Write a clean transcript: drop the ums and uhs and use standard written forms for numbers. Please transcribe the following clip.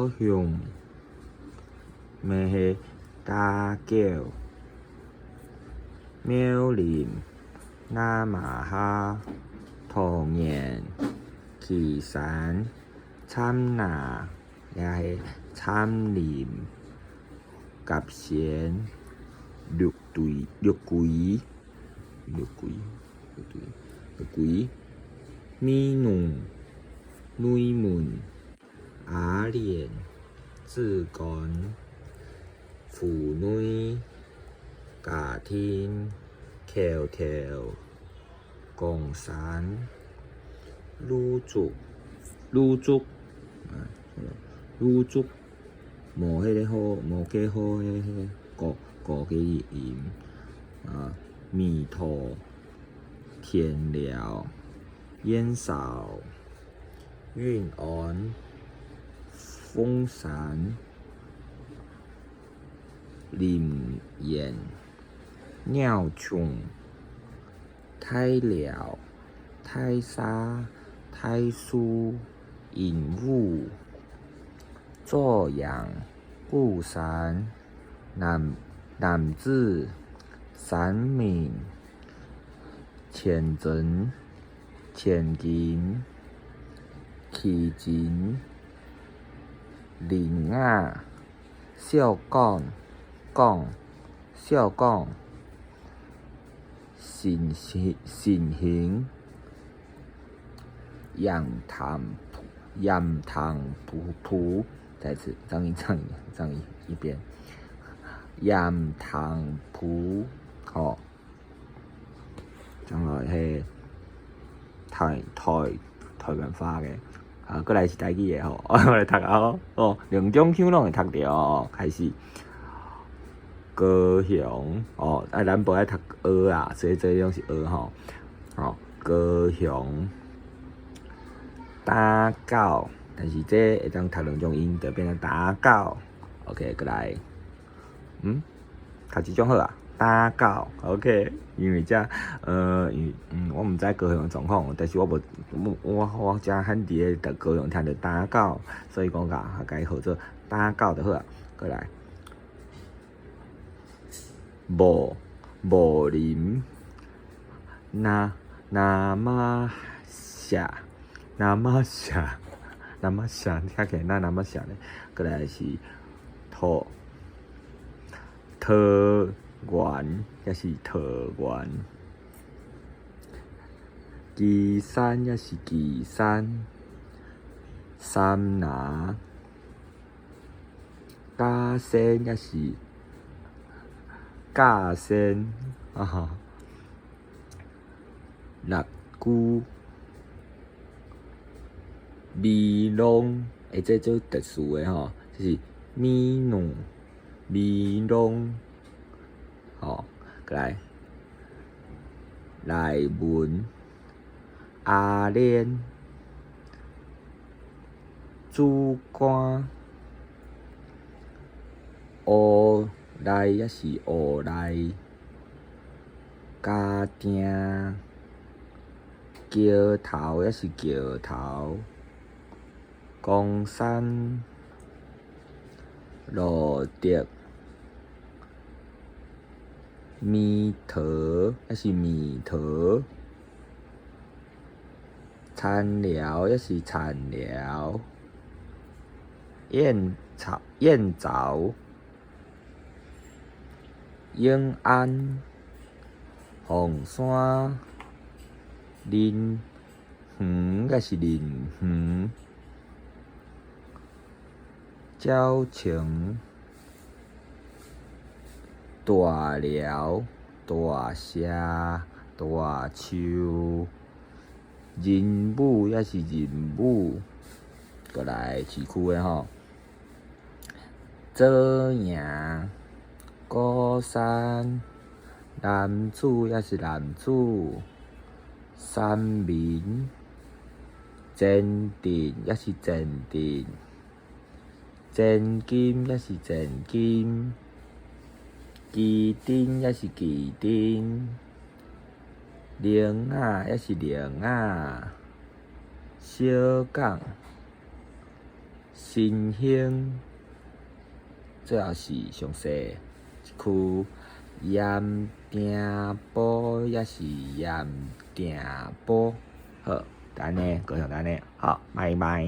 高雄，咪係打狗，廟林，那瑪夏，桃園，旗山，杉林，也係杉林，甲仙，綠隊，綠龜，綠龜，綠龜，綠龜，美濃，內門，阿蓮，志干，湖內，家庭，橋頭，岡山，滷竹，滷竹，啊，滷竹，無彼個好，無幾好彼個國國嘅音，啊，彌陀，田寮，燕巢，雲安，鳳山，林園，鳥蟲，大寮，大沙，大樹，鸚鵡，左營，鼓山，楠楠梓，三民，前鎮，前金，旗津，苓雅，小港，港，小港，新興，新興，鹽潭埔，鹽潭埔埔，再次，張一張一張一一遍，鹽潭埔，吼，將來係台台台灣話嘅，啊，過來是台語的吼，我來讀啊，哦，兩種腔攏會讀著哦，開始。高雄，哦，啊，咱無愛讀蚵啊，所以這攏是蚵吼，哦，高雄，打狗，但是這會當讀兩種音，就變成打狗，OK，過來，嗯，讀這種好啊，打狗，OK，因為這，因為我毋知高雄狀況，但是我無，我我我遮罕佇咧高雄聽著打狗，所以講共共伊號做打狗就好啊，過來。無無林，那那瑪夏，那瑪夏，那瑪夏，聽起來那那瑪夏咧？過來是桃桃園，抑是桃園？旗山抑是旗山？杉林，甲仙抑是甲仙？啊哈，六龜，美濃，欸，這足特殊的吼，這是美濃，美濃，吼，過來，內文，阿蓮，主竿，烏內抑是烏內，家定，橋頭抑是橋頭，岡山，羅德，猕桃抑是猕桃，田寮抑是田寮，燕巢燕巢，永安，鳳山，林園抑是林園，鳥松，大寮，大社，大樹，仁武抑是仁武，過來市區的吼，左營，鼓山，楠梓抑是楠梓，三民，前鎮抑是前鎮，前金抑是前金，旗津抑是旗津，苓雅抑是苓雅，小港，新興，最後是上細一區鹽埕埔，抑是鹽埕埔。好，按呢，高雄按呢，好，拜拜。